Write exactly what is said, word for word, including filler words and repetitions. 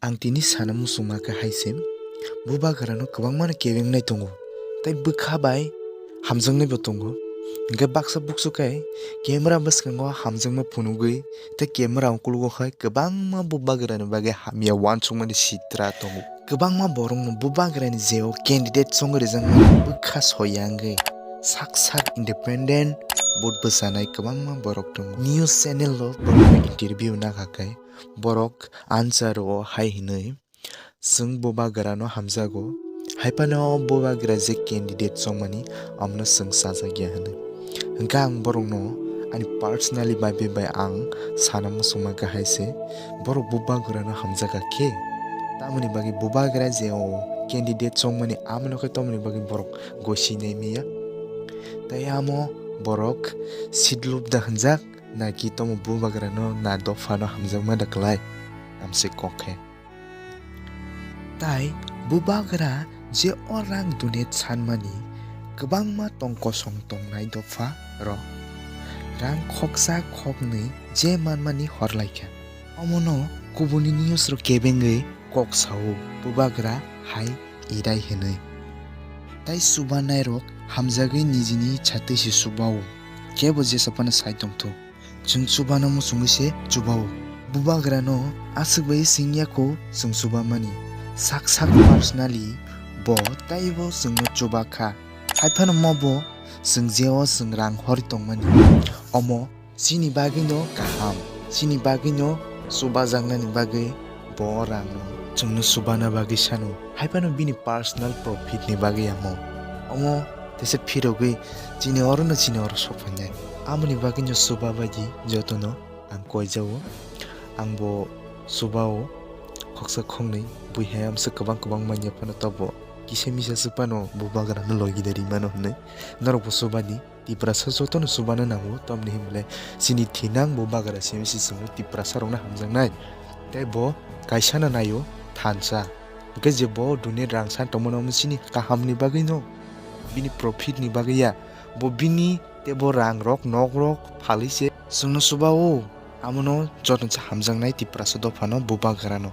Ang tini sana muchungma khe hai se, bubagrano kwbangmano kebengnai tongo, tei bwkha bai hamjaknaibo tongo. Hinkhe baksa buksu khe camera bwskango hamjakma phunugwi tei camera ukologo hai kwbangma bubagrani bagwi hamya uansukmani sitra tongo. Kwbangma borokno bubagrani jeo candidate chongwi rijak bwkha soya wngwi sak sak independent vote bwchanai kwbangma borok tongo. News channel o borokno interview nakha khe borok answer o hai hinwi, "Chwng bubagrano hamjago, hai phano bubagra je candidate chongmani, omono chwng chajak ya," hwnwi. Hwnkhe ang borokno ani personally bai bai ang sana muchungma khe hai se, borok bubagrano hamjakha khe, tamoni bagwi bubagra je o candidate chongmani, amono khe tamoni bagwi borok gosi nai manya. Tei amo borok sidlup da hwnjak, naki tomo bubagrano na dophano hamjakma da klai, amse kok khe. Tai bubagra je o rang donate sanmani kwbangma tong kosong tongnai dopha rok rang khoksa khoknwi je manmani horlaikha. Omono kubuni news rok kebengwi kok sao bubagra hai irai hinwi. Tai chubanai rok hamjagwi nijini chatwi se chubao, kebo jesa phano sai tongthok. Chwng chubano muchungwi se chubao. Bubagrano aswk bai singya kho chwng chubamani. Sak sak personally bo taibo chwngno chubakha. Haiphano mobo chwng jeo chwng rang hor tongmani. Omo chini bagwino kaham, chini bagwino chubajaknani bagwi bo rang chwngno chubana bagwi sano. Haiphano bini personal profit ni bagwi amo. Omo teisa phirogwi chini orono chini oro sokphainai. Amoni bagwino chuba bagwi jotono ang koijao. Ang bo chubao khoksa khoknwi bui hai amsa kwbang kwbang manya phano tobo kisa misa se phano bubagrano logi da rimano hwnwi norok bo chubadi. Tiprasa jotono chubana nango, tamni hwnle chini thinang bubagra simi se chwngno Tiprasa rokno hamjaknai. Tei bo kaisano naio thansa. Hwnkhe je bo duni rang san tongmano omo chini kahamni bagwino, bini profit ni bagwi ya. Bo bini tei bo rang rok nok rok phalwi se chwngno chubao. Amono jotono se hamjaknai Tiprasa dophano bubagrano.